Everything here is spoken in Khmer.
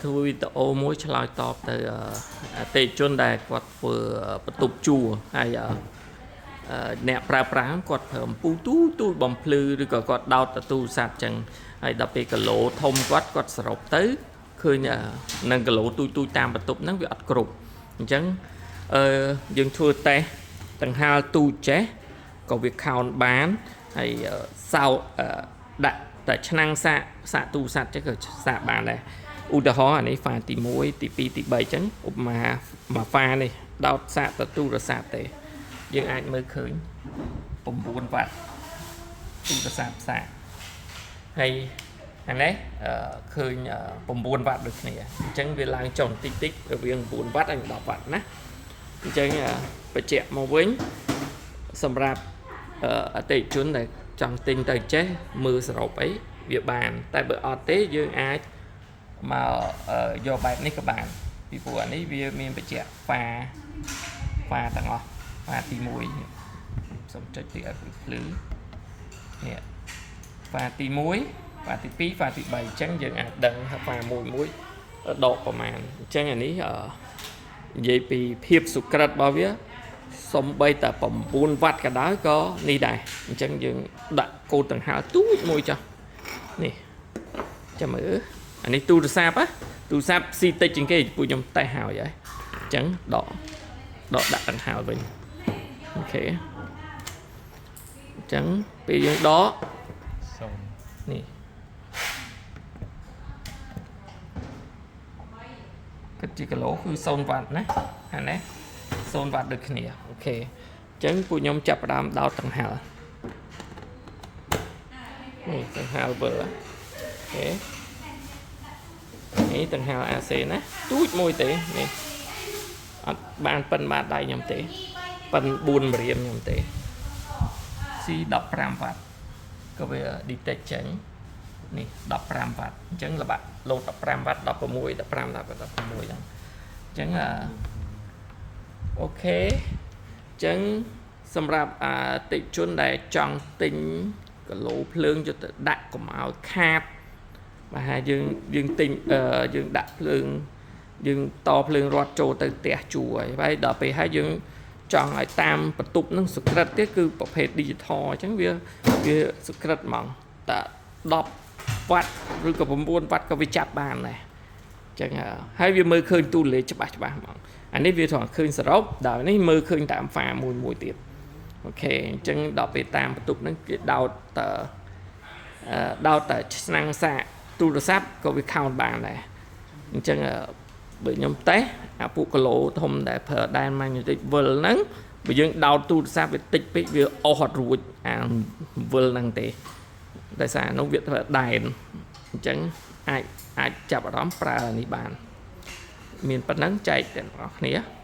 ធ្វើវីដេអូមួយឆ្លើយតបទៅអតិថិជនដែលគាត់ធ្វើបន្ទប់ជួលហើយអ្នកប្រើប្រាស់គាត់ប្រើអំពូលទូទូចបំភ្លឺឬក៏គាត់ដោតទៅទូរស័ព្ទចឹងហើយដល់ពេលគីឡូធំគាត់គាត់សរុបទៅឃើញនឹងគីឡូទូចទូចតាមបន្ទប់ហ្នឹងវាអត់គ្រប់អញ្ចឹងអឺយើងធ្វើតេស្តដង្ហាលទូចចេះក៏វា count បានហើយសោដាក់តែឆ្នាំងសាកសាកទូរស័ព្ទចេះក៏សាកបានដែរឧទាហរណ៍អានេះហ្វាទី1ទី2ទី3អញ្ចឹងឧបមាមួយហ្វានេះដោតសាកទៅទូរស័ព្ទទេយើងអាចមើលឃើញ9វ៉ាត់ទូរស័ព្ទសាកហើយអានេះឃើញ9វ៉ាត់ដូចគ្នាអញ្ចឹងវាឡើងចុះបន្តិចតិចរវាង9វ៉ាត់និង10វ៉ាត់ណាអញ្ចឹងបញ្ជាក់មកវិញសម្រាប់អតិថិជនដែលចង់ទិញទៅចេះមើលសរុបអីវាបានតែបើអត់ទេយើងអាចមកយកបែបនេះក៏បានពីព្រោះអានេះវាមានបញ្ជាក់ហ្វាហ្វាទាំងអស់ហ្វាទី1សូមចុចទីឲ្យភ្លឺនេះហ្វាទី1ហ្វាទី2ហ្វាទី3អញ្ចឹងយើងអាចដឹងថាហ្វាមួយមួយដកប្រមាណអញ្ចឹងអានេះនិយាយពីភាពសុក្រិតរបស់វាសំបីតែ9វ៉ាត់ក៏ដោយក៏នេះដែរអញ្ចឹងយើងដាក់កូដដង្ហើទូចមួយចុះនេះចាំមើលអានេះទូរស័ព្ទណាទូរស័ព្ទស៊ីតិចជាងគេពួកខ្ញុំតេស្តហើយហើយអញ្ចឹងដកដាក់ដង្ហើវិញអូខេអញ្ចឹងពេលយើងដកនេះគិតជាគីឡូគឺ0វ៉ាត់ណាអានេះ0វ៉ាត់ដូចគ្នាអូខេអញ្ចឹងពួកខ្ញុំចាប់ផ្ដើមដោតដង្ហើនេះដង្ហើវិលអូខេនេះដង្ហើ AC ណាទូចមួយទេនេះអត់បានប៉ិនបាតដៃខ្ញុំទេប៉ិន4ម្រាមខ្ញុំទេស៊ី15វ៉ាត់ក៏វា detect ចេញនេះ15វ៉ាត់អញ្ចឹងល្បាក់លោត15វ៉ាត់16 15 16ហ្នឹងអញ្ចឹងអូខេអញ្ចឹងសម្រាប់អតិជនដែលចង់ទិញគីឡូភ្លើងយកទៅដាក់កុំឲ្យខាតបើហាយើងទិញយើងដាក់ភ្លើងយើងតភ្លើងរត់ចូលទៅផ្ទះជួរហើយដល់ពេលហើយយើងចង់ឲ្យតាមបន្ទប់នឹងសុក្រិតទៀតគឺប្រភេទ digital អញ្ចឹងវាសុក្រិតហ្មងតែ10វ៉ាត់ឬក៏9វ៉ាត់ក៏វាចាប់បានដែរអញ្ចឹងហើយវាមើលឃើញទូលេខច្បាស់ច្បាស់ហ្មងអានេះវាត្រង់ឃើញសរុបដល់នេះមើលឃើញតាមហ្វាមួយមួយទៀតអូខេអញ្ចឹងដល់ពេលតាមបន្ទប់ហ្នឹងគេដោតតដោតតែឆ្នាំងសាកទូរស័ព្ទក៏វា count បានដែរអញ្ចឹងបើខ្ញុំតេស្តអាពួកគីឡូធំដែលប្រើដែន magnetic វិលហ្នឹងបើយើងដោតទូរស័ព្ទវាតិចពេកវាអស់អត់រួចអាវិលហ្នឹងទេដោយសារនោះវាធ្វើដែនអញ្ចឹងអាចចាប់អារម្មណ៍ប្រើនេះបានមានប៉ុណ្ណឹងចែកទាំងអស់គ្នា។